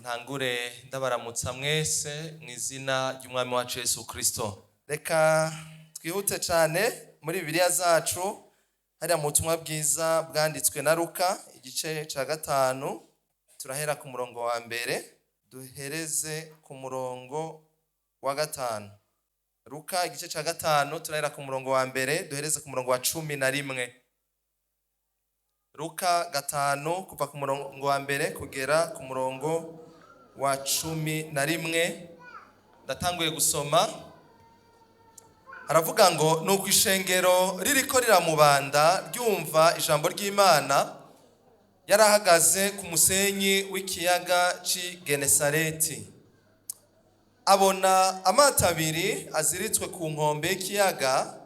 Ntangure ndabaramutsa mwese mu izina ry'Umwami wacu Yesu Kristo. Reka twihute cyane muri Bibiliya zacu, hariya mu butumwa bwiza bwanditswe na Luka, igice cya 5, turahera ku murongo wa 1 duhereze ku murongo wa 5. Luka igice cya 5, turahera ku murongo wa 1 duhereze ku murongo wa 11. Luka 5, kuva ku murongo wa 1 kugera ku murongo wa 11. Ndatanguye gusoma. Haravuga ngo: "Nuko ishengero ririko riramubanda ryumva ijambo ry'Imana, yarahagaze ku musenyi w'ikiyaga c'i Genesareti. Abona amato abiri aziritswe ku nkombe y'ikiyaga,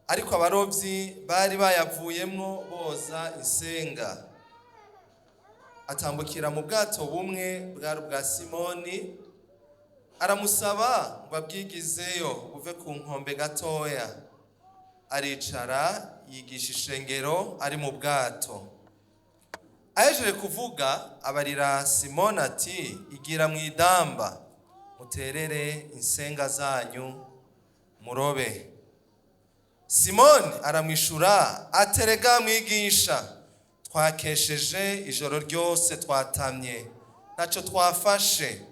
ariko abarobyi bari bayavuyemwo boza insenga. Atambukira mu bwato bumwe bwari ubwa Simoni, aramusaba ngo abwigizeyo buve ku nkombe gatoya. Aricara yigisha ishengero ari mu bwato. Ahejeje kuvuga, abarira Simoni ati: 'Igira mu idamba, muterere insenga zanyu murobe.' Simoni aramwishura aterega: 'Mwigisha, twakesheje ijoro ryose twatamye, ntacyo twafashe,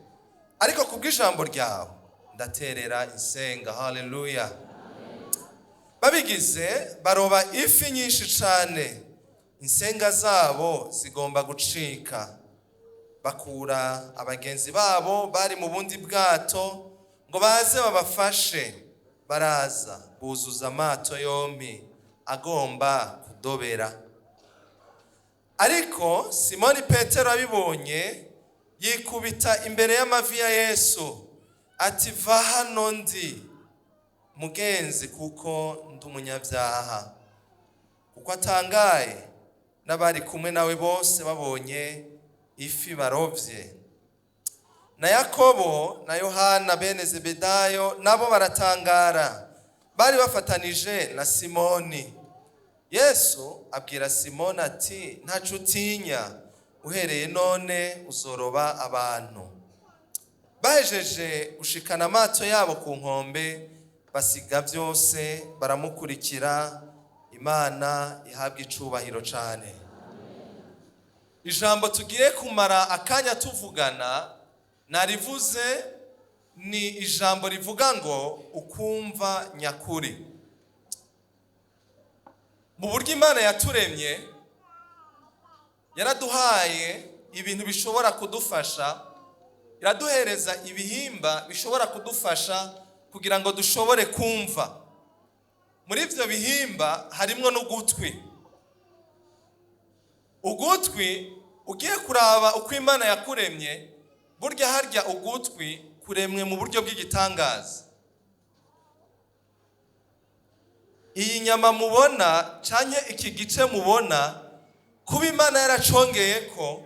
ariko kubw'ijambo ryawe ndaterera insenga.' Haleluya! Babigize baroba ifi nyinshi cane, insenga zabo zigomba gucika. Bakura abagenzi babo bari mu bundi bwato ngo baze babafashe. Baraza, buzuza amato yombi, agomba kudobera. Ariko Simoni Petero abibonye, yikubita imbere y'amavi ya Yesu ati: 'Va hano ndi, mugenzi, kuko ndi umunyabyaha.' Kuko atangaye n'abari kumwe nawe bose babonye ifi barovye. Na Yakobo na Yohana bene Zebedayo nabo baratangara, bari bafatanije na Simoni. Yesu abwira Simoni ati: 'Ntaco utinya, uhereye none uzoroba abantu.' Bahejeje gushikana amato yabo ku nkombe, basiga byose baramukurikira. Imana ihabwa icubahiro cane. Ijambo tugiye kumara akanya tuvugana, narivuze, ni ijambo rivuga ngo ukumva nyakuri. Mu buryo Imana yaturemye, yaraduhaye ibintu bishobora kudufasha, iraduhereza ibihimba bishobora kudufasha kugira ngo dushobore kumva. Muri ibyo bihimba harimwo n'ugutwi. Ugutwi, ugiye kuraba uko Imana yakuremye, burya harya ugutwi kuremwe mu buryo bw'igitangaza. Iyi nyama mubona canke iki gice mubona, kuba Imana yaracongeye ko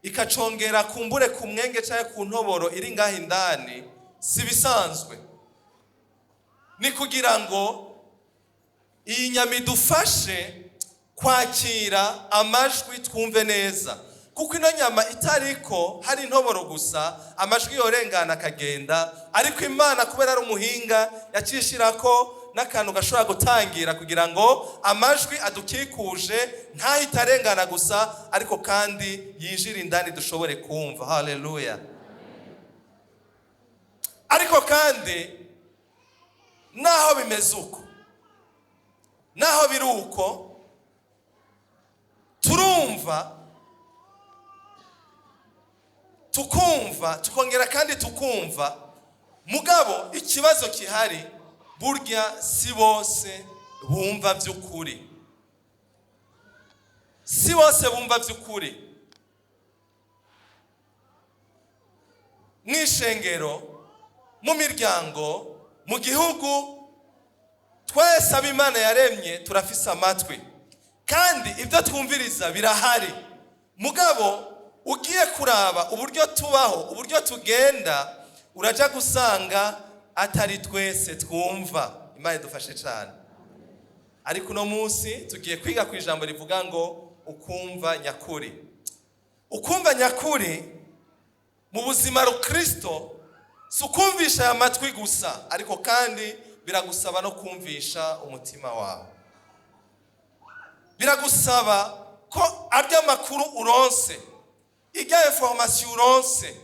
ikacongera kumbure ku mwenge canke ku ntoboro iri ngaho indani, si bisanzwe. Ni kugira ngo iyi nyama idufashe kwakira amajwi, twumve neza, kuko ino nyama itariko, hari intoboro gusa, amajwi yorengana akagenda. Ariko Imana, kubera ari umuhinga, yacishira ko n'akantu gashobora gutangira kugira ngo amajwi adukikuje ntahite arengana gusa, ariko kandi yinjire indani dushobore kumva. Haleluya! Ariko kandi naho bimeze uko, naho biri uko, turumva, tukumva, tukongera kandi tukumva. Mugabo ikibazo kihari, burya si bose bumva by'ukuri, si bose bumva by'ukuri. Mu ishengero, mu miryango, mu gihugu, twese abo Imana yaremye turafise amatwi, kandi ibyo twumviriza birahari. Mugabo ugiye kuraba uburyo tubaho, uburyo tugenda, uraja gusanga atari twese twumva. Imana idufashe cyane. Ariko uno munsi tugiye kwiga ku ijambo rivuga ngo ukumva nyakuri. Ukumva nyakuri. Mu buzima rukristo si ukumvisha aya matwi gusa, ariko kandi biragusaba no kumvisha umutima wawe. Biragusaba ko arya makuru uronse, irya information uronse,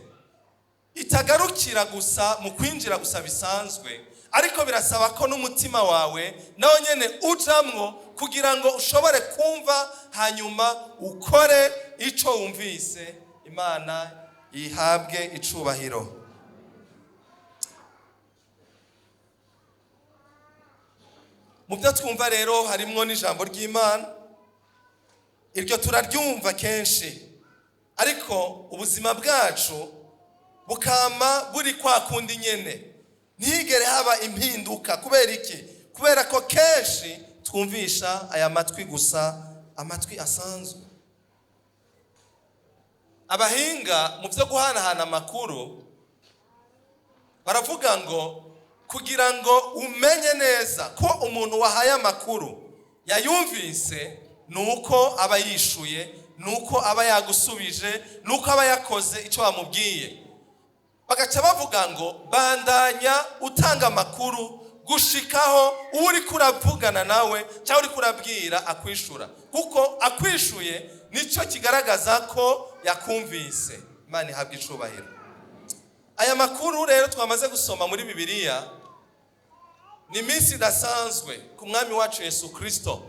itagarukira gusa mu kwinjira gusa bisanzwe, ariko birasaba ko n'umutima wawe nawo nyene ujamwo kugira ngo ushobore kumva, hanyuma ukore ico wumvise. Imana ihabwe icubahiro. Mu byo twumva rero harimwo n'ijambo ry'Imana. Iryo turaryumva kenshi, ariko ubuzima bwacu bukama buri kwa kundi nyene, ntihigere haba impinduka. Kubera iki? Kubera ko kenshi twumvisha aya matwi gusa, amatwi asanzwe. Abahinga mu byo guhanahana amakuru baravuga ngo kugira ngo umenye neza ko umuntu wahaye amakuru yayumvise, nuko aba yishuye, nuko aba yagusubije, nuko aba yakoze icyo wamubwiye. Bagaca bavuga ngo bandanya utanga amakuru gushikaho uwo uriko uravugana nawe cyangwa uriko urabwira akwishura, kuko akwishuye nicyo kigaragaza ko yakumvise. Imana ihabwe icubahiro. Aya makuru rero twamaze gusoma muri Bibiliya ni iminsi idasanzwe ku mwami wacu Yesu Kristo.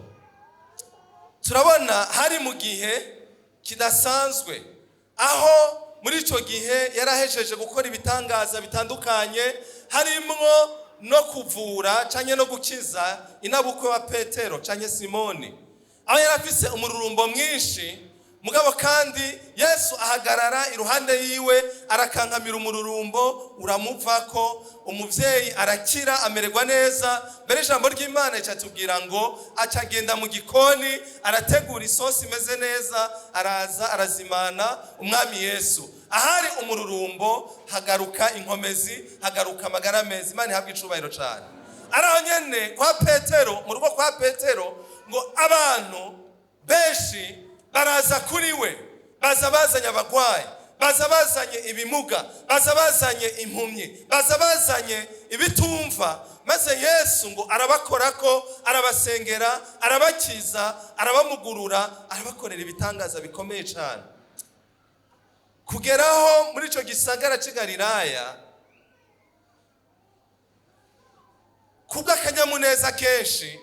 Turabona hari mu gihe kidasanzwe, aho muri icyo gihe yarahejeje gukora ibitangaza bitandukanye, harimwo no kuvura canke no gukiza inabukwe wa Petero canke Simoni, aho yarafise umururumbo mwinshi. Mugabo kandi Yesu ahagarara iruhande yiwe, arakankamira umururumbo uramuvako, umuvyeyi arakira amererwa neza. Mbere ijambo ry'Imana ricatubwira ngo acagenda mu gikoni arategura isosi imeze neza, araza arazimana umwami Yesu. Ahari umururumbo hagaruka inkomezi, hagaruka amagara meza. Imana ihabwe icubahiro cane. Araho nyene kwa Petero, mu rugo kwa Petero, ngo abantu benshi baraza kuri we, baza bazanye abagwayi, baza bazanye ibimuga, baza bazanye impumyi, baza bazanye ibitumva. Maze Yesu ngo arabakorako, arabasengera, arabakiza, arabamugurura, arabakorera ibitangaza bikomeye cyane. Kugeraho muri ico gisagara c'i Galilaya, kubw'akanyamuneza kenshi,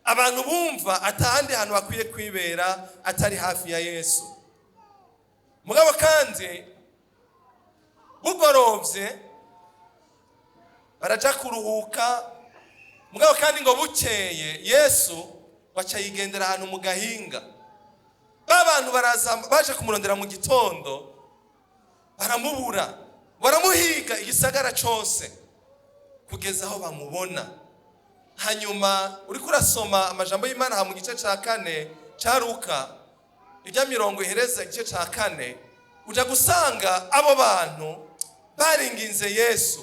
abantu bumva atahandi hantu bakwiye kwibera atari hafi ya Yesu. Mugabo kandi bugorovye baraja kuruhuka. Mugabo kandi ngo bukeye Yesu baca yigendera ahantu mu gahinga. Ba bantu baraza baje kumurondera mu gitondo, baramubura, baramuhiga igisagara cose kugeza aho bamubona. Hanyuma uriko urasoma amajambo y'Imana ha mu gice ca 4 ca Luka, irya mirongo ihereza igice ca 4, uja gusanga abo bantu baringinze Yesu,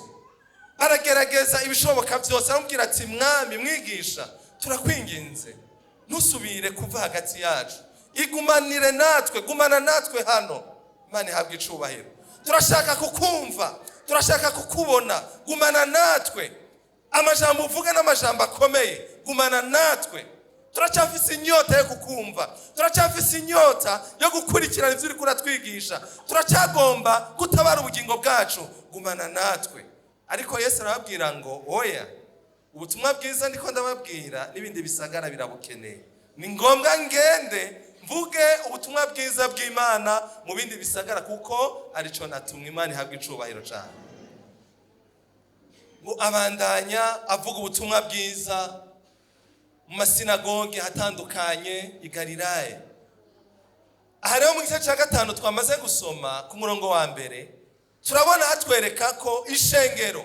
baragerageza ibishoboka byose, aramubwira ati mwami mwigisha, turakwinginze ntusubire kuva hagati yacu, igumanire natwe, gumana natwe hano. Imana ihabwe icubahiro. Turashaka kukumva, turashaka kukubona, gumana natwe. Amajambo uvuga n'amajambo akomeye, gumana natwe. Turacyafise inyota yo kukumva, turacyafise inyota yo gukurikirana ivyo uriko uratwigisha, turacyagomba gutabara ubugingo bwacu, gumana natwe. Ariko Yesu arababwira ngo oya, ubutumwa bwiza ndiko ndababwira n'ibindi bisagara birabukeneye. Ni ngombwa ngende mvuge ubutumwa bwiza bw'Imana mu bindi bisagara, kuko arico natumwe. Imana ihabwe icubahiro cane. Ngo abandanya avuga ubutumwa bwiza mu masinagoge hatandukanye i Galilaya. Aha rero mu gice cya 5 twamaze gusoma ku murongo wa 1, turabona hatwereka ko ishengero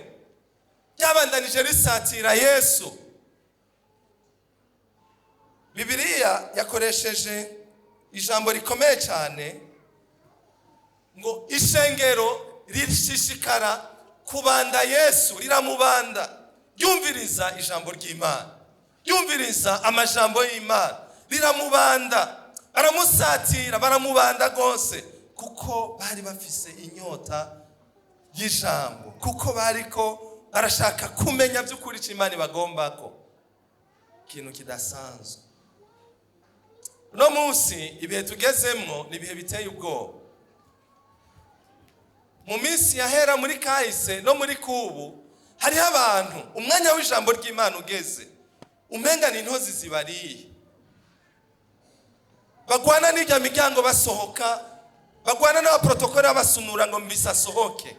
ryabandanije risatira Yesu. Bibiliya yakoresheje ijambo rikomeye cyane ngo ishengero rishishikara kubanda Yesu, riramubanda, ryumviriza ijambo ry'Imana, ryumviriza amajambo y'Imana, riramubanda, baramusatira, baramubanda gose. Kuko bari bafise inyota y'ijambo, kuko bariko barashaka kumenya by'ukuri icyo Imana ibagombako, ikintu kidasanzwe. Uno munsi ibihe tugezemwo ni ibihe biteye ubwoba. Mu minsi yahera, muri kahise no muri kubu, hariho abantu umwanya w'ijambo ry'Imana ugeze umenga ni intozi zibariye, bagwana n'irya miryango basohoka, bagwana n'abaprotokole babasunura ngo mbise asohoke,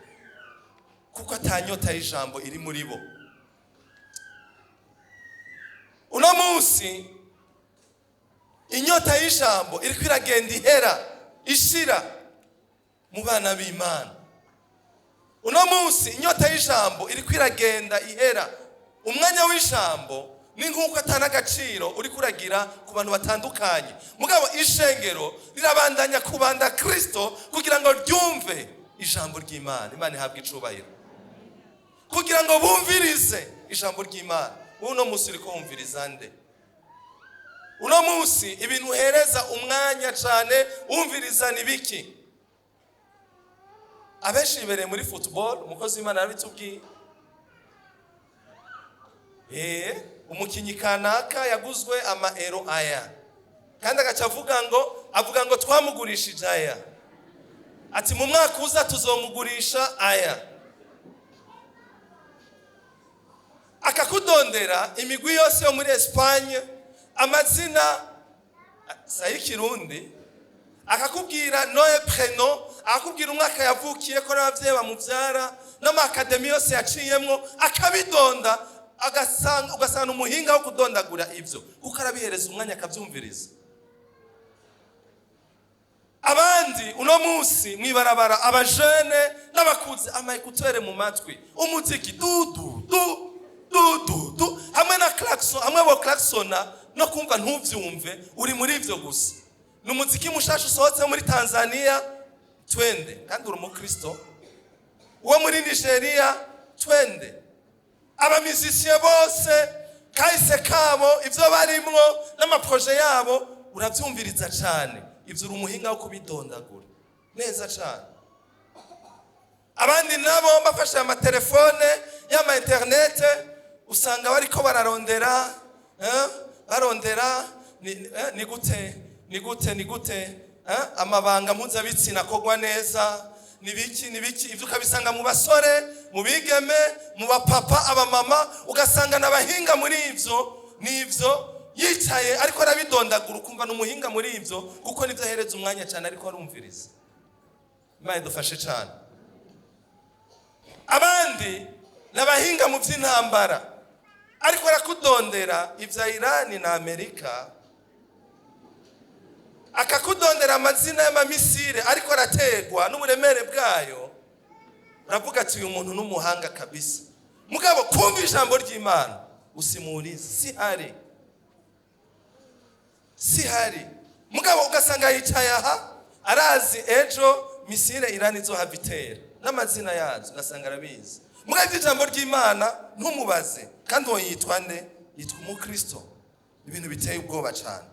kuko atanyota y'ijambo iri muri bo. Uno munsi inyota y'ijambo iriko iragenda ihera, ishira mu bana b'Imana. Uno munsi inyota y'ijambo iriko iragenda ihera. Umwanya w'ijambo ni nk'uko atana agaciro uri kuragira ku bantu batandukanye, mugabo ishengero rirabandanya kubanda Kristo kugira ngo ryumve ijambo ry'Imana. Imana ihabwe icubahiro. Kugira ngo bumvirize ijambo ry'Imana. Uno munsi uriko wumviriza nde? Uno munsi ibintu uhereza umwanya cyane wumviriza ni biki? Abenshi bibereye muri football. Umukozi w'Imana yarabitubwiye. Umukinyi kanaka yaguzwe ama euro aya, kandi agaca avuga ngo twamugurishije aya, ati mu mwaka uza tuzomugurisha aya. Akakudondera imigwi yose yo muri Espagne, amazina sayikirundi, akakubwira nom et prénom, akakubwira umwaka yavukiye ko n'abavyeyi bamuvyara n'ama académies yose yaciyemwo, akabidonda, agasanga ugasanga umuhinga wo kudondagura ivyo, kuko arabihereza umwanya akavyumviriza. Abandi uno munsi mwibarabara, abajene n'abakuze, ama écouteurs mu matwi, umuziki du du du du du du, hamwe na klaxon, hamwe bo klaxona no kumva ntuvyumve, uri muri ivyo gusa. Ni umuziki mushasha usohotse muri Tanzania, twende. Kandi uri umukristo. Uwo muri Nigeria, twende. Aba musiciens bose, kahise kabo, ivyo barimwo n'ama projets yabo, uravyumviriza cane. Ivyo uri umuhinga wo kubidondagura neza cane. Abandi nabo bafashe amatelefone y'ama internet, usanga bariko bararondera, barondera ni gute, ni gute, ni gute, amabanga mpuzabitsina akogwa neza, ni biki, ni biki. Ivyo ukabisanga mu basore, mu bigeme, mu bapapa, abamama, ugasanga n'abahinga muri ivyo. N'ivyo yicaye ariko arabidondagura, ukumva n'umuhinga muri ivyo, kuko nivyo ahereza umwanya cyane ariko arumviriza. Imana idufashe cyane. Abandi n'abahinga mu by'intambara, ariko arakudondera ibya Irani na Amerika, akakudondera amazina y'ama missiles ariko arategwa n'uburemere bwayo. Uravuga ati uyu muntu n'umuhanga kabisa. Mugabo kumva ijambo ry'Imana usimurizi sihari, sihari. Mugabo ugasanga yicaye aha, arazi ejo missile Irani izohava itera n'amazina yazo, ugasanga arabizi. Mugabo iby'ijambo ry'Imana ntumubaze. Kandi uwo yitwa nde? Yitwa umukristo. Ibintu biteye ubwoba cyane.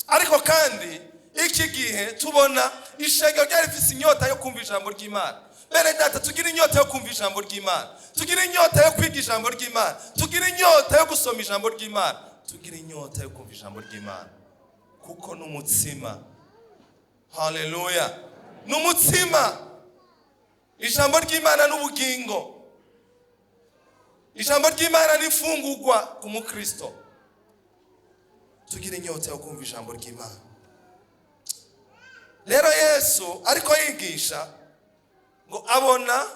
Ariko kandi iki gihe tubona ishengero ryari rifise inyota yo kumva ijambo ry'Imana. Bene data, tugira inyota yo kumva ijambo ry'Imana, tugira inyota yo kwiga ijambo ry'Imana, tugira inyota yo gusoma ijambo ry'Imana, tugira inyota yo kumva ijambo ry'Imana, kuko n'umutsima. Haleluya! N'umutsima. Ijambo ry'Imana n'ubugingo. Ijambo ry'Imana n'imfungurwa ku mukristo. Tugira inyota yo kumva ijambo ry'Imana. Rero Yesu ariko yigisha, ngo abona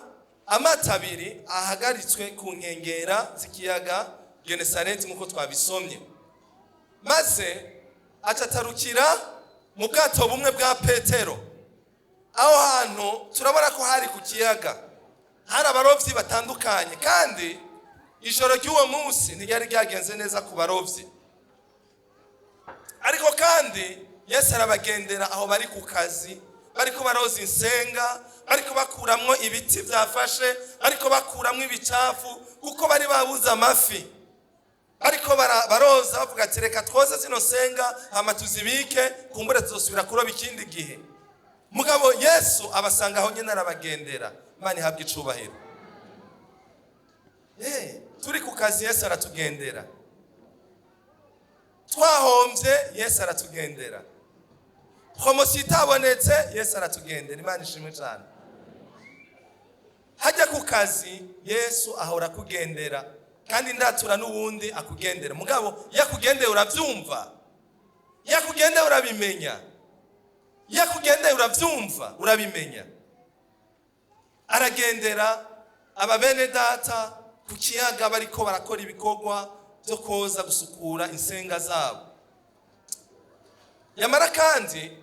amato abiri ahagaritswe ku nkengera z'ikiyaga Genesareti, nk'uko twabisomye, maze acatarukira mu bwato bumwe bwa Petero. Aho hantu turabona ko hari ku kiyaga, hari abarobyi batandukanye, kandi ijoro ry'uwo munsi ntiryari ryagenze neza ku barobyi. Ariko kandi Yesu arabagendera aho bari ku kazi, bariko baroza insenga, bariko bakuramwo ibiti byafashe, bariko bakuramwo ibicafu, kuko bari babuze amafi. Ariko baroza bavuga ati reka twoze zino senga, hama tuzibike, kumbure tuzosubira kuroba ikindi gihe. Mugabo Yesu abasanga aho nyine, arabagendera. Imana ihabwa icubahiro. Turi ku kazi, Yesu aratugendera. Twahombye, Yesu aratugendera. Promotion itabonetse, Yesu aratugendera. Imana ishimwe cyane. Hajya ku kazi, Yesu ahora akugendera, kandi ndatura n'ubundi akugendera. Mugabo iyo akugendeye urabyumva, iyo akugendeye urabimenya, iyo akugendeye urabyumva, urabimenya. Aragendera aba bene data ku kiyaga bariko barakora ibikorwa byo koza, gusukura insenga zabo. Yamara kandi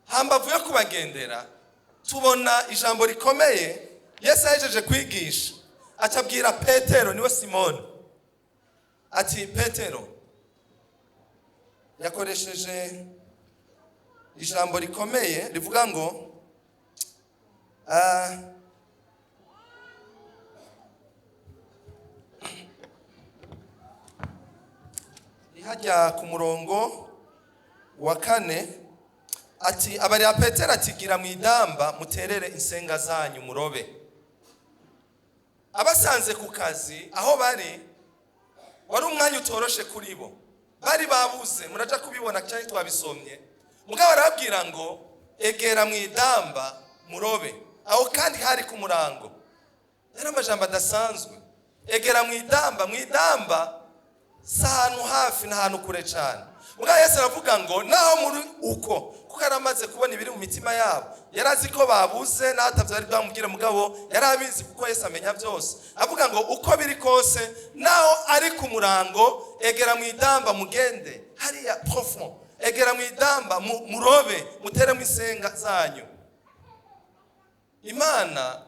hambavu yo kubagendera, tubona ijambo rikomeye. Yesu ahejeje kwigisha, acabwira Petero, niwe Simoni, ati Petero, yakoresheje ijambo rikomeye rivuga ngo hajya ku murongo wa 4, ati abarira Petero ati: "Gira mu idamba, muterere insenga zanyu murobe." Abasanze ku kazi aho bari, wari umwanya utoroshe kuri bo, bari babuze. Muraja kubibona cyane, twabisomye. Mugabo arababwira ngo: "Egera mu idamba murobe." Aho kandi hari ku murango. Yari amajambo adasanzwe: "Egera mu idamba." Mu idamba si ahantu hafi, ni ahantu kure cyane. Mugabo Yesu aravuga ngo naho muri uko, kuko yari amaze kubona ibiri mu mitima yabo, yari azi ko babuze n'aho bari bwamubwire, mugabo yari abizi kuko Yesu amenya byose. Avuga ngo uko biri kose, naho ari ku murango, egera mu idamba, mugende hariya profond, egera mu idamba murobe, muteremo insenga zanyu. Imana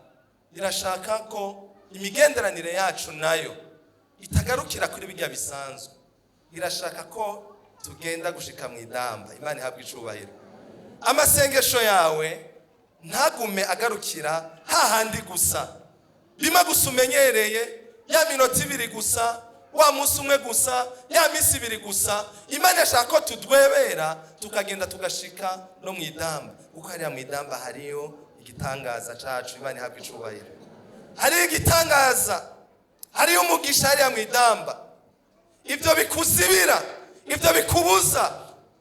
irashaka ko imigenderanire yacu nayo itagarukira kuri bijya bisanzwe. Irashaka ko tugenda gushika mu idamba. Imana ihabwa icubahiro. Amasengesho yawe ntagume agarukira hahandi gusa, bimwe gusa umenyereye, ya minota 2 gusa, wa munsi umwe gusa, ya minsi 2 gusa. Imana irashaka ko tudwebera, tukagenda, tugashika no mu idamba, kuko hariya mu idamba hariyo igitangaza cacu. Imana ihabwa icubahiro. Hariyo igitangaza, hariyo umugisha hariya mu idamba. Ibyo bikuzibira, ibyo bikubuza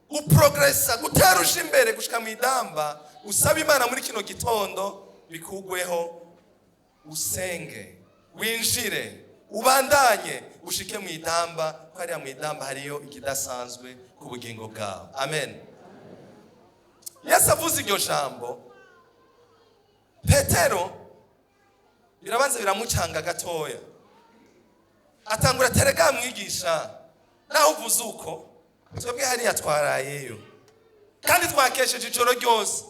guprogresa, guterusha imbere, gushika mu idamba, usaba Imana muri kino gitondo bikugweho, usenge, winjire, ubandanye, ushike mu idamba, ko hariya mu idamba hariyo ikidasanzwe ku bugingo bwawe. Amen. Yesu avuze iryo jambo, Petero birabanza biramucanga gatoya, atangura terega: "Mwigisha, naho uvuze uko, twebwe hariya twarayeyo kandi twakesheje ijoro ryose,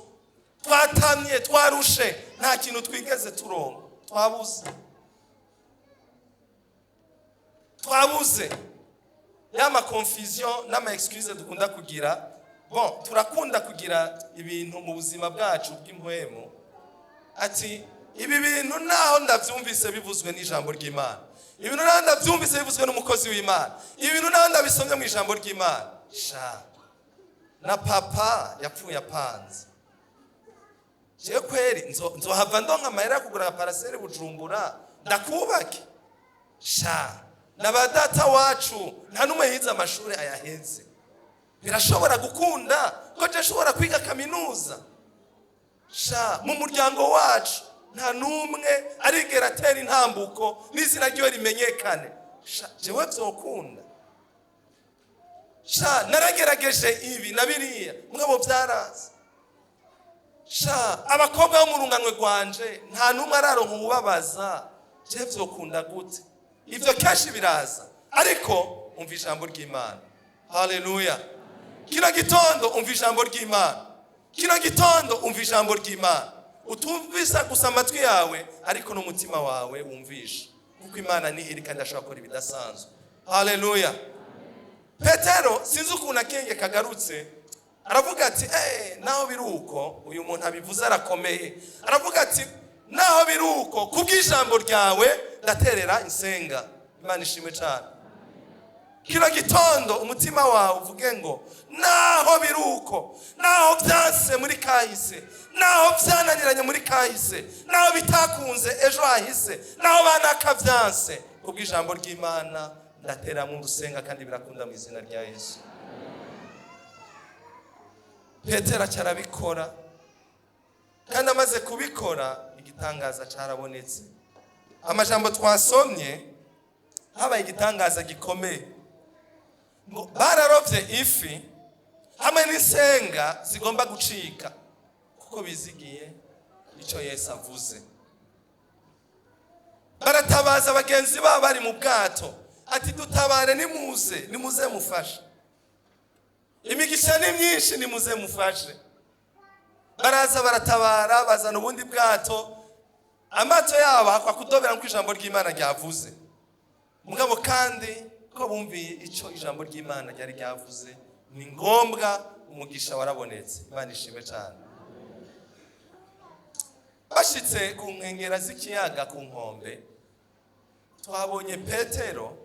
twatamye, twarushe, nta kintu twigeze turonka, twabuze, twabuze." Ya ma confusion n'ama excuse dukunda kugira. Bon, turakunda kugira ibintu mu buzima bwacu bw'impwemu, ati ibi bintu naho ndabyumvise bivuzwe n'ijambo ry'Imana, ibintu naho ndabyumvise bivuzwe n'umukozi w'Imana, ibintu naho ndabisomye mu ijambo ry'Imana, sha, na papa yapfuye apanze, jewe kweri nzohava ndonka amahera yo kugura parcelle Bujumbura ndakubake? Sha, na ba data wacu nta n'umwe yize amashuri ayaheze, birashobora gukunda ko je nshobora kwiga kaminuza? Sha, mu muryango wacu nta n'umwe arigera atera intambuko n'izina ryiwe rimenyekane, sha, jewe vyokunda? Sha, naragerageje ibi na biriya, mugabo byaraza. Sha, abakobwa bo mu runganwe rwanje nta n'umwe araronka uwubabaza, je vyokunda gute?" Ivyo kenshi biraza, ariko umva ijambo ry'Imana. Haleluya! Kino gitondo umva ijambo ry'Imana. Kino gitondo umva ijambo ry'Imana. Utumvisa gusa amatwi yawe, ariko n'umutima wawe wumvisha, kuko Imana ni iri kandi ashobora gukora ibidasanzwe. Haleluya! Petero sinzi ukuntu akenge kagarutse, aravuga ati: "Naho biri uko, uyu muntu abivuze arakomeye." Aravuga ati: "Naho biri uko, kubw'ijambo ryawe ndaterera insenga." Imana ishimwe cyane. Kino gitondo umutima wawe uvuge ngo naho biruko, naho byanse muri kahise, naho byananiranye muri kahise, naho bitakunze ejo hahise, naho banaka byanse, kubw'ijambo ry'Imana ndateramo urusenga kandi birakunda mu izina rya Yesu. Petero acarabikora, kandi amaze kubikora igitangaza carabonetse. Amajambo twasomye, habaye igitangaza gikomeye. Ngo bararovye ifi hamwe n'isenga zigomba gucika, kuko bizigiye icyo Yesu avuze. Baratabaza bagenzi babo bari mu bwato, ati dutabare, nimuze, nimuze mufashe, imigisha ni myinshi, nimuze mufashe. Baraza baratabara, bazana ubundi bwato, amato yabo akwa kudobera nk'uko ijambo ry'Imana ryavuze. Mugabo kandi ko bumviye icyo ijambo ry'Imana ryari ryavuze, ni ngombwa, umugisha warabonetse. Imana ishimwe cyane. Bashitse ku nkengera z'ikiyaga, ku nkombe, twabonye Petero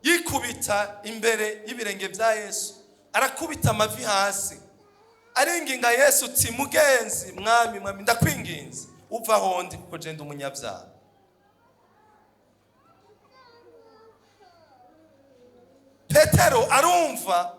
yikubita imbere y'ibirenge bya Yesu, arakubita amavi hasi, aringinga Yesu uti mugenzi, mwami, mwami, ndakwinginze uva aho ndi, kuko je ndi umunyabyaha. Petero arumva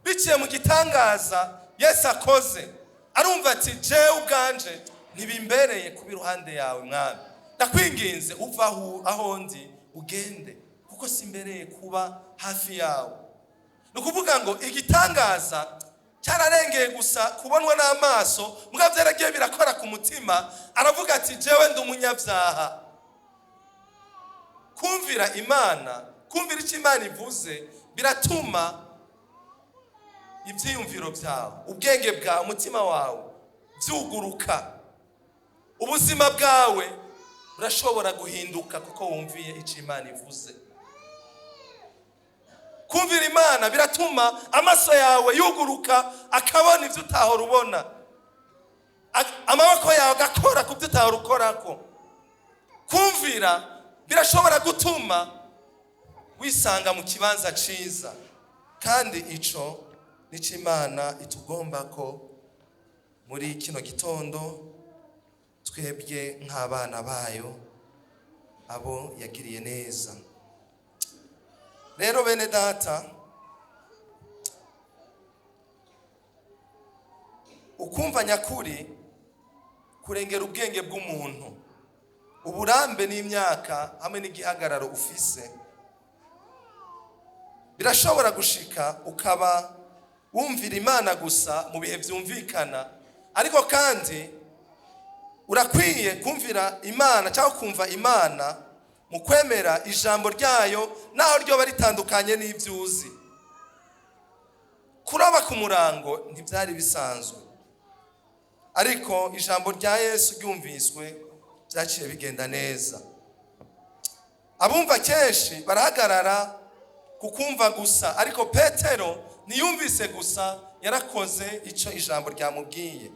biciye mu gitangaza Yesu akoze, arumva ati jewe ubwanje ntibimbereye kuba iruhande yawe mwami, ndakwinginze uva aho ndi ugende, kuko simbereye kuba hafi yawe. Ni ukuvuga ngo igitangaza cyararengeye gusa kubonwa n'amaso, mugabo byaragiye birakora ku mutima. Aravuga ati jewe ndi umunyabyaha. Kumvira Imana, kumvira icyo Imana ivuze, biratuma ibyiyumviro byawe, ubwenge bwawe, umutima wawe byuguruka, ubuzima bwawe burashobora guhinduka kuko wumviye icyo Imana ivuze. Kumvira Imana biratuma amaso yawe yuguruka, akabona ibyo utahora ubona, amaboko yawe agakora ku byo utahora ukorako. Kumvira birashobora gutuma wisanga mu kibanza ciza, kandi ico nico Imana itugomba ko muri kino gitondo twebwe nk'abana bayo abo yagiriye neza. Rero bene data, ukumva nyakuri kurengera ubwenge bw'umuntu, uburambe n'imyaka hamwe n'igihagararo ufise, birashobora gushika ukaba wumvira Imana gusa mu bihe byumvikana, ariko kandi urakwiye kumvira Imana cyangwa kumva Imana mu kwemera ijambo ryayo, naho ryoba ritandukanye n'ibyuzi. Kuroba ku murango ntibyari bisanzwe, ariko ijambo rya Yesu ryumviswe byaciye bigenda neza. Abumva kenshi barahagarara kukumva gusa, ariko Petero ntiyumvise gusa, yarakoze icyo ijambo ryamubwiye.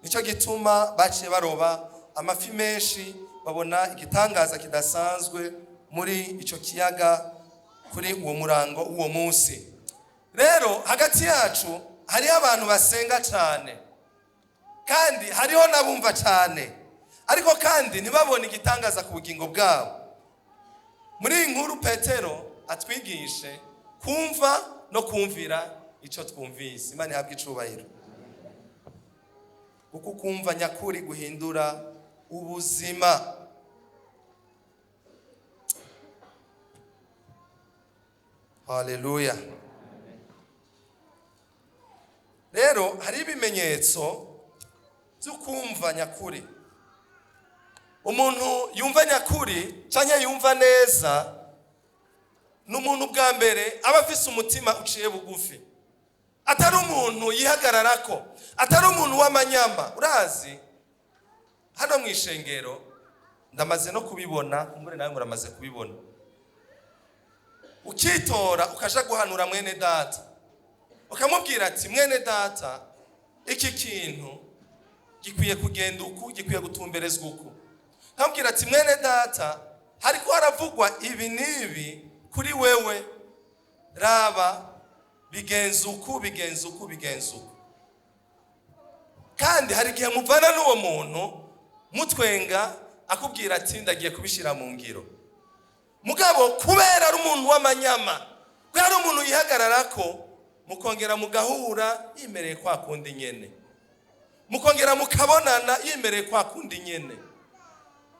Nicyo gituma baciye baroba amafi menshi, babona igitangaza kidasanzwe muri icyo kiyaga kuri uwo murango w'uwo munsi. Rero hagati yacu hariho abantu basenga cyane, kandi hariho n'abumva cyane, ariko kandi ntibabone igitangaza ku bugingo bwabo. Muri iyi nkuru Petero atwigishe kumva no kumvira icyo twumvise. Imana ihabwe icubahiro, kuko kumva nyakuri guhindura ubuzima. Haleluya. Rero hari ibimenyetso byo kumva nyakuri. Umuntu yumva nyakuri cyangwa yumva neza ni umuntu bwa mbere aba afise umutima uciye bugufi, atari umuntu yihagararako, atari umuntu w'amanyama. Urazi hano mu ishengero ndamaze no kubibona, kumbure nawe muramaze kubibona, ukitora ukaja guhanura mwene data, ukamubwira ati mwene data, iki kintu gikwiye kugenda uku, gikwiye gutumberezwa uku. Nkamubwira ati mwene data, hariko haravugwa ibi n'ibi kuri wewe, Raba, bigenza uku, bigenza uku, bigenza uku. Kandi hari igihe muvana n'uwo muntu mutwenga, akubwira ati: "Ndagiye kubishyira mu ngiro." Mugabo kubera ari umuntu w'amanyama, kubera ari umuntu yihagarara ko, mukongera mugahura yimereye kwa kundi nyene, mukongera mukabonana yimereye kwa kundi nyene,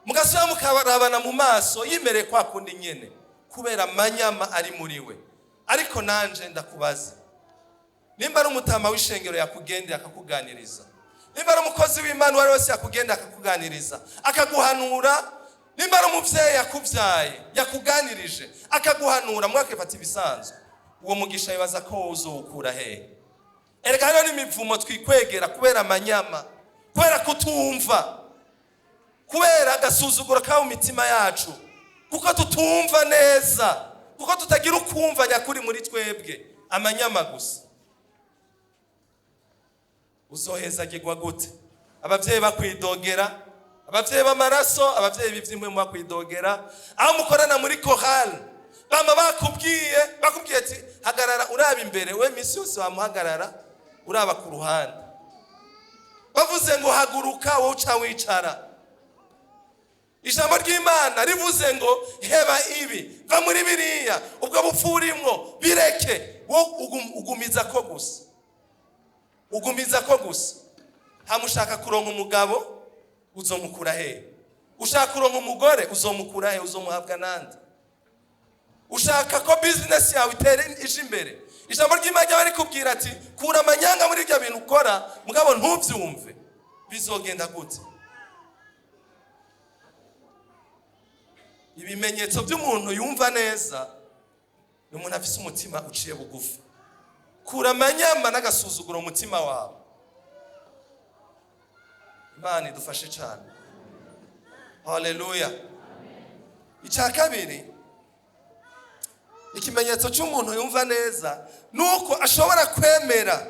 mugasubira mukarabana mu maso yimereye kwa kundi nyene, kubera amanyama ari muri we. Ariko nanje ndakubaza, nimba ari umutama w'ishengero yakugendeye akakuganiriza, nimba ari umukozi w'Imana uwo ari wese yakugendeye akakuganiriza, akaguhanura, nimba ari umubyeyi yakubyaye yakuganirije akaguhanura, mwakifata ibisanzwe, uwo mugisha wibaza ko wowe uzowukura hehe? Erega hariho n'imivumo twikwegera kubera amanyama, kubera kutumva, kubera agasuzuguro kaba mu mitima yacu, kuko tutumva neza, kuko tutagira ukumva nyakuri muri twebwe, amanyama gusa. Uzohezagirwa gute ababyeyi bakwidogera, ababyeyi b'amaraso, ababyeyi b'iby'impwemu bakwidogera, aho mukorana muri korali bama bakubwiye ati: "Hagarara uraba imbere," we minsi yose wamuhagarara uraba ku ruhande. Bavuze ngo: "Haguruka," wowe uca wicara. Ijambo ry'Imana rivuze ngo: "Heba ibi, va muri biriya, ubwo bupfu urimwo bireke," wowe ugumiza ko gusa, ugumiza ko gusa. Hamushaka kuronka umugabo, uzomukura hehe? Ushaka kuronka umugore, uzomukura hehe? Uzomuhabwa nande? Ushaka ko bizinesi yawe itera ije imbere, ijambo ry'Imana ryaba rikubwira ati: "Kura amanyanga muri ibyo bintu ukora," mugabo ntubyumve, bizogenda gute? Ibimenyetso by'umuntu yumva neza ni umuntu afise umutima uciye bugufi. Kura amanyama n'agasuzuguro mu mutima wawe. Imana idufashe cyane. Haleluya. Icya kabiri, ikimenyetso cy'umuntu yumva neza ni uko ashobora kwemera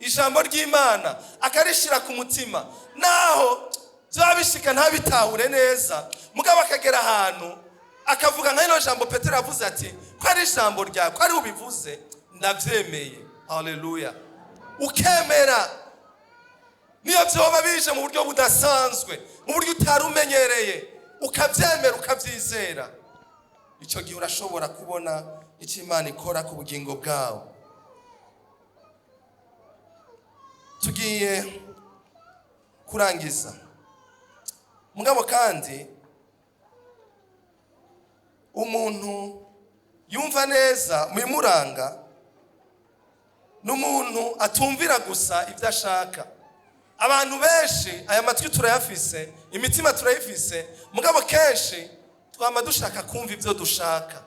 ijambo ry'Imana akarishyira ku mutima, naho byaba bishika ntabitahure neza, mugabo akagera ahantu akavuga nka rino jambo Petero yavuze ati: "Ko ari ijambo ryawe, ko ari ubivuze, ndabyemeye." Haleluya. Ukemera niyo byoba bije mu buryo budasanzwe, mu buryo utari umenyereye, ukabyemera, ukabyizera. Icyo gihe urashobora kubona icyo Imana ikora ku bugingo bwawe. Tugiye kurangiza. Mugabo kandi umuntu yumva neza, mu bimuranga ni umuntu atumvira gusa ibyo ashaka. Abantu benshi aya matwi turayafise, imitima turayifise, mugabo kenshi twama dushaka kumva ibyo dushaka.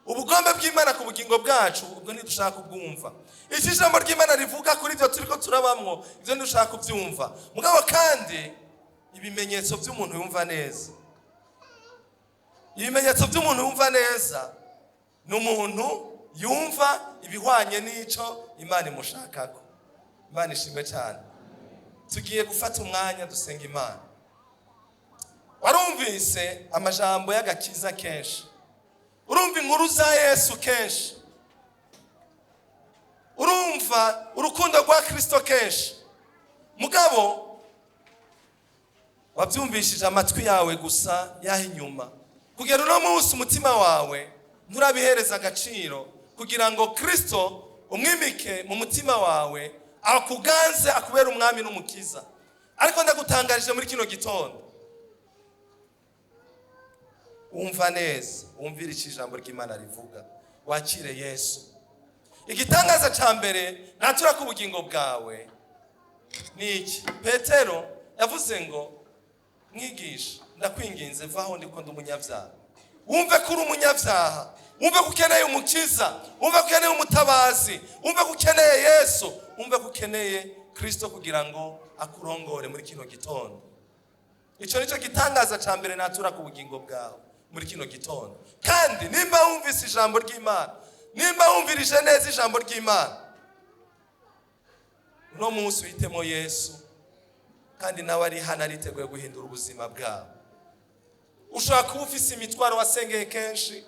Ubugombe bw'Imana ku bugingo bwacu, ubwo ntidushaka kubwumva. Icyo ijambo ry'Imana rivuga kuri ibyo turiko turabamwo, ibyo ntidushaka kubyumva. Mugabo kandi ibimenyetso by'umuntu yumva neza, ibimenyetso by'umuntu yumva neza ni umuntu yumva ibihwanye n'icyo Imana imushakako. Imana ishimwe cyane. Tugiye gufata umwanya dusenga Imana. Warumvise amajambo y'agakiza kenshi, urumva inkuru za Yesu kenshi, urumva urukundo rwa Kristo kenshi, mugabo wabyumvishije amatwi yawe gusa yaho inyuma. Kugera uno munsi umutima wawe nturabihereza agaciro kugira ngo Kristo umwimike mu mutima wawe, akuganze, akubere umwami n'umukiza. Ariko ndagutangarije muri kino gitondo, wumva neza, wumvire icyo ijambo ry'Imana rivuga, wakire Yesu. Igitangaza cya mbere natura ku bugingo bwawe ni iki? Petero yavuze ngo: "Mwigisha, ndakwinginze, vaho ndiko ndi umunyabyaha." Wumve ko uri umunyabyaha, wumve ko ukeneye umukiza, wumve ko ukeneye umutabazi, wumve ko ukeneye Yesu, wumve ko ukeneye Kristo kugira ngo akurongore muri kino gitondo. Icyo nicyo gitangaza cya mbere natura ku bugingo bwawe muri kino gitondo. Kandi nimba wumvise ijambo ry'Imana, nimba wumvirije neza ijambo ry'Imana, uno munsi uhitemo Yesu, kandi nawe ari hano ariteguye guhindura ubuzima bwawe. Ushobora kuba ufise imitwaro wasengeye kenshi,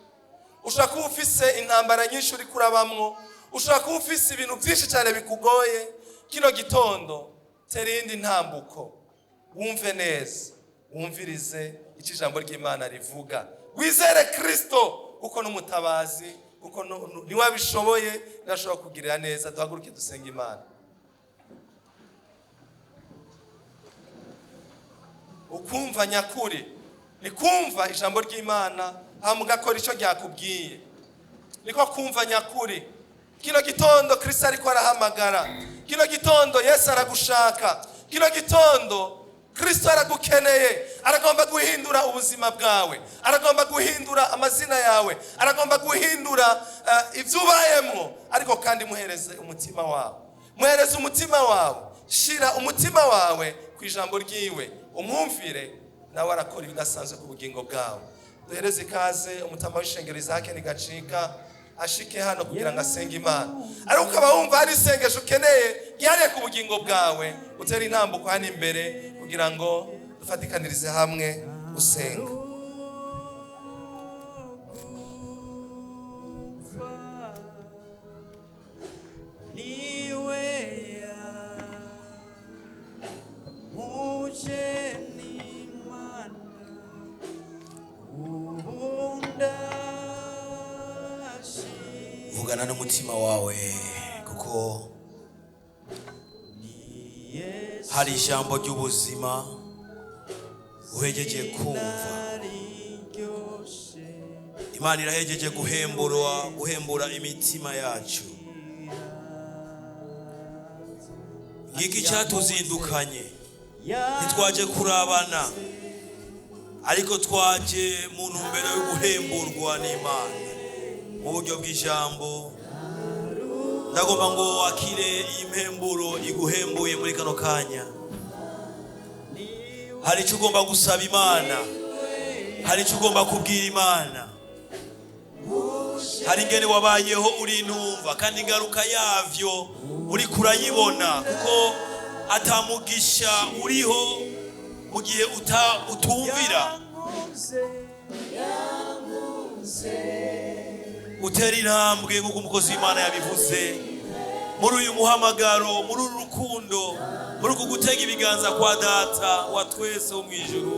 Ushobora kuba ufise intambara nyinshi uri kurabamwo, ushobora kuba ufise ibintu byinshi cyane bikugoye. Kino gitondo tera iyindi ntambuko, wumve neza, wumvirize icyo ijambo ry'Imana rivuga, wizere Kristo kuko n'umutabazi, kuko niwe abishoboye, niwe ashobora kugirira neza. Duhaguruke dusenge Imana. Ukumva nyakuri ni kumva ijambo ry'Imana hama ugakora icyo ryakubwiye, niko kumva nyakuri. Kino gitondo Kristo ariko arahamagara, kino gitondo Yesu aragushaka, kino gitondo Kristo aragukeneye. Aragomba guhindura ubuzima bwawe, aragomba guhindura amazina yawe, aragomba guhindura ibyo ubayemwo. Ariko kandi muhereze umutima wawe, muhereze umutima wawe, shira umutima wawe ku ijambo ryiwe, umwumvire, nawe arakora ibidasanzwe ku bugingo bwawe. Duhereze ikaze umutama w'ishengero Isaac Ntigacika ashike hano kugira ngo asenge Imana. Ariko ukaba wumva hari isengesho ukeneye ryihariye ku bugingo bwawe, utere intambuko hano imbere kugira ngo dufatikanirize hamwe gusenga. Vugana n'umutima wawe, kuko hari ijambo ry'ubuzima uhejeje kumva. Imana irahejeje guhembura imitima yacu. Ngiki cyatuzindukanye, ntitwaje kurabana, ariko twaje mu ntumbero yo guhemburwa n'Imana mu buryo bw'ijambo. Ndagomba ngo wakire iyi mpemburo iguhembuye muri kano kanya. Hari icyo ugomba gusaba Imana, hari icyo ugomba kubwira Imana, hari ingene wabayeho uri intumva kandi ingaruka yavyo uri kurayibona, kuko atamugisha uriho mu gihe utumvira. Utera intambwe nk'uko umukozi w'Imana yabivuze, muri uyu muhamagaro, muri uru rukundo, muri uku gutega ibiganza kwa Data wa twese wo mu ijuru,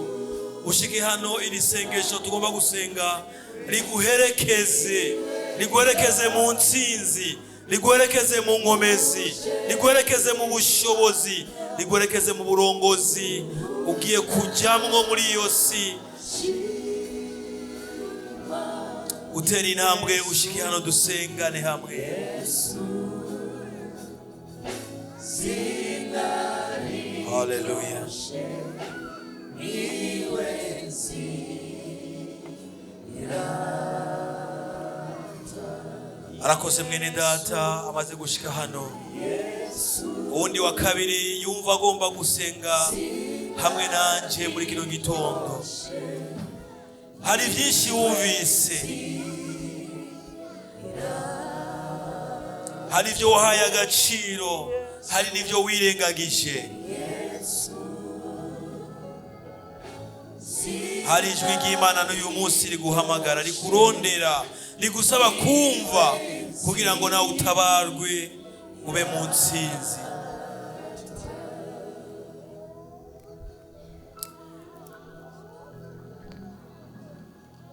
ushike hano. Iri sengesho tugomba gusenga riguherekeze, riguherekeze mu ntsinzi, riguherekeze mu nkomezi, riguherekeze mu bushobozi, riguherekeze mu burongozi ugiye kujamwo muri iyo si. Utera intambwe ushike hano dusengane hamwe. Haleluya. Arakoze mwene data amaze gushika hano. Uwundi wa kabiri yumva agomba gusenga hamwe nanje muri kino gitondo. Hari byinshi wumvise, hari ibyo wahaye agaciro, hari n'ibyo wirengagije. Hari ijwi ry'Imana n'uyu munsi riguhamagara, rikurondera, rigusaba kumva kugira ngo nawe utabarwe ube mu ntsinzi.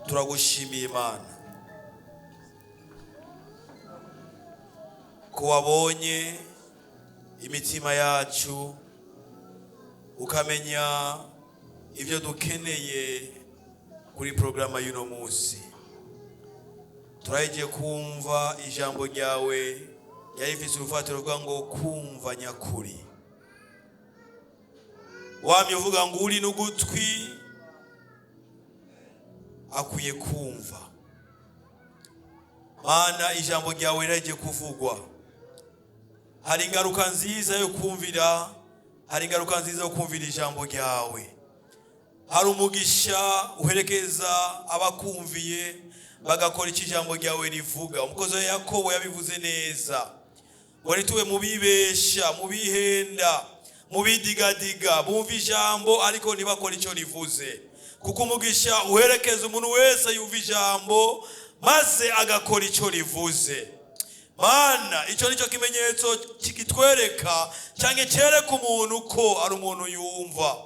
Turagushimiye Imana ko wabonye imitima yacu, ukamenya ibyo dukeneye kuri porogaramu y'uno munsi. Turagiye kumva ijambo ryawe ryari urufatiro ruvuga ngo kumva nyakuri. Wamye uvuga ngo uri n'ugutwi akwiye kumva. Mana, ijambo ryawe riragiye kuvugwa. Hari ingaruka nziza yo kumvira, hari ingaruka nziza yo kumvira ijambo ryawe. Hari umugisha uherekeza abakumviye bagakora icyo ijambo ryawe rivuga. Umukozi wa Yakobo yabivuze neza ngo ntitube mu bibesha, mu bihenda, mu bidigadiga, bumva ijambo ariko ntibakore icyo rivuze. Kuko umugisha uherekeza umuntu wese yumva ijambo Maze agakora icyo rivuze. Mana, icyo nicyo kimenyetso kikitwereka cyangwa cyereka umuntu ko ari umuntu yumva.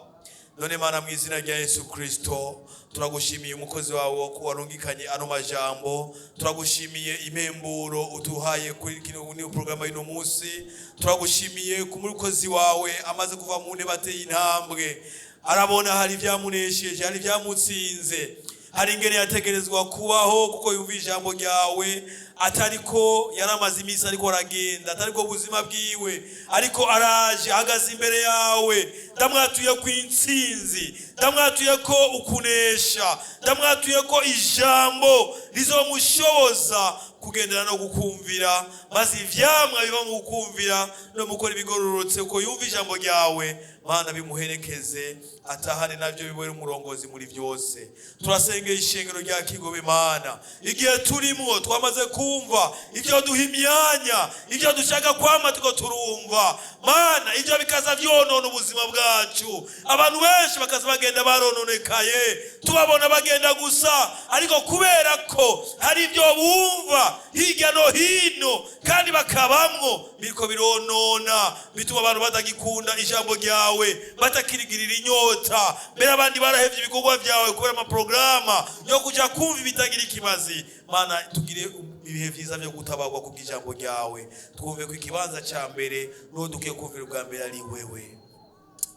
None Mana, mu izina rya Yesu Kristo, turagushimiye umukozi wawe ko warungikanye ano majambo. Turagushimiye impemburo uduhaye kuri kino niyo porogaramu y'uno munsi. Turagushimiye ku mukozi wawe amaze kuva mu ntebe, ateye intambwe, arabona hari ibyamunesheje, hari ibyamutsinze, hari ingene yategerezwa kubaho kuko yumva ijambo ryawe. Atari ko yaramaze iminsi ariko aragenda, atari ko buzima bwiwe, ariko araje ahagaze imbere yawe. Ndamwatuye ko intsinzi, ndamwatuye ko ukunesha, ndamwatuye ko ijambo rizomushoboza kugendera no gukumvira, maze ivyamwa biva mu gukumvira no gukora ibigororotse uko yumva ijambo ryawe, Mana, bimuherekeze, atahane nabyo, bibere umurongozi muri byose. Turasengeye ishengero rya Kigobe. Mana, igihe turimwo twamaze kumva ibyo duha imyanya, ibyo dushaka kwama tuko turumva. Mana, ibyo bikaza vyonona ubuzima bwacu, abantu benshi bakaza bagenda barononekaye, tubabona bagenda gusa, ariko kubera ko hari ibyo bumva hirya no hino kandi bakabamwo, biriko bironona, bituma abantu batagikunda ijambo ryawe, batakirigirira inyota. Mbere abandi barahevye ibikorwa vyawe kubera amaporogaramu yo kuja kumva ibitagira ikimazi. Mana, tugire ibihe vyiza vyo gutabarwa kubw'ijambo ryawe, twumve ko ikibanza ca mbere n'uwo dukwiye kumvira ubwa mbere ari wewe.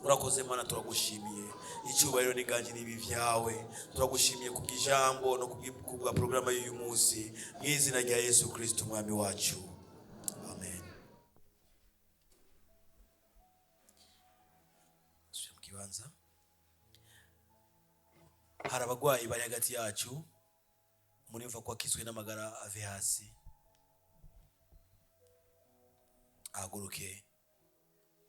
Urakoze Mana, turagushimiye. Icyubahiro n'inganji n'ibi vyawe. Turagushimiye kubw'ijambo no kubwa porogaramu y'uyu munsi, mu izina rya Yesu Kristo umwami wacu, amen. Subira mu kibanza. Hari abagwayi bari hagati yacu, umuntu ko akizwe n'amagara ave hasi ahaguruke.